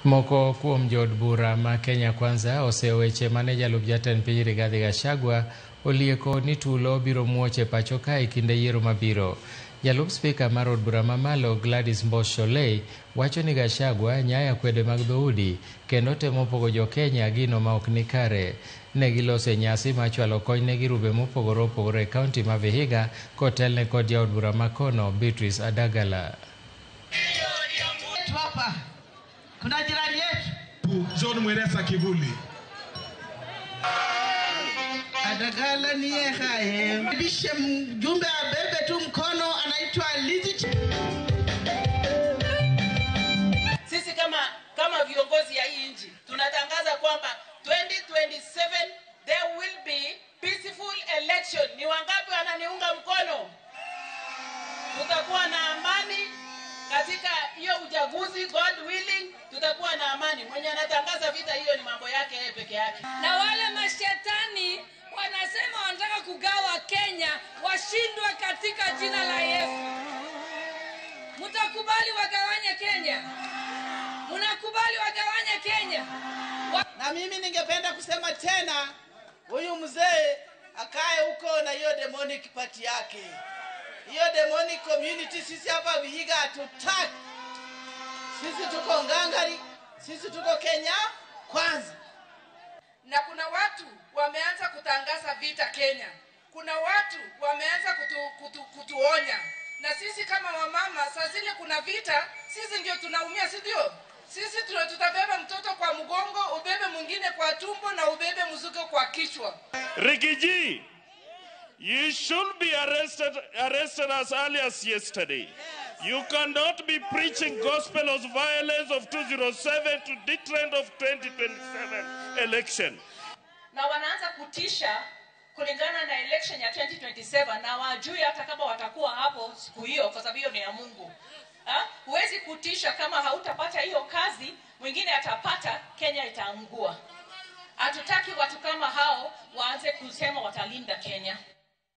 Moko kuom jood bura ma Kenya Kwanza oseyo weche mane jalup jatend piny Rigathi Gachagua olieko ni tulo biro muoch e pacho ka e kinde yiero mabiro. Jalup spika mar od bura mamalo Gladys Mbosh Shollei wacho ni Gachagua nyayo akwede mag dhoudi kendo temo pogo jo Kenya gino ma ok ni kare. Ne giloso e nyasi mar chwalo kony ne girube mopogore opogore e kaunti ma Vihiga kotelne kod jaod bura makono Beatrice Adagala. Hapa kuna jirani yetu John Mweresa Kivuli. Adagala niye haye bishe mjumbe abebe tu mkono, anaitwa Lizzy. Sisi kama viongozi ya hii nchi tunatangaza kwamba 2027 there will be peaceful election. Ni wangapi wananiunga mkono? Tutakuwa na amani katika hiyo uchaguzi, God willing, tutakuwa na amani. Mwenye anatangaza vita hiyo ni mambo yake yeye peke yake. Na wale mashetani wanasema wanataka kugawa Kenya, washindwe katika jina la Yesu. Mtakubali wagawanye Kenya? Mnakubali wagawanye Kenya? Na mimi ningependa kusema tena, huyu mzee akae huko na hiyo demonic party yake, hiyo demonic community. Sisi hapa Vihiga hatutaki. Sisi tuko ngangari, sisi tuko Kenya Kwanza. Na kuna watu wameanza kutangaza vita Kenya, kuna watu wameanza kutuonya, na sisi kama wamama, saa zile kuna vita, sisi ndio tunaumia, si ndio? Sisi tutabeba mtoto kwa mgongo, ubebe mwingine kwa tumbo na ubebe mzigo kwa kichwa. Riggy G, you should be arrested as early as yesterday. You cannot be preaching gospel of violence of 207 to the trend of 2027 election. Na wanaanza kutisha kulingana na election ya 2027 na wajui hata kama watakuwa hapo siku hiyo, kwa sababu hiyo ni ya Mungu. Huwezi kutisha kama hautapata hiyo kazi, mwingine atapata, Kenya itaangua. Hatutaki watu kama hao waanze kusema watalinda Kenya.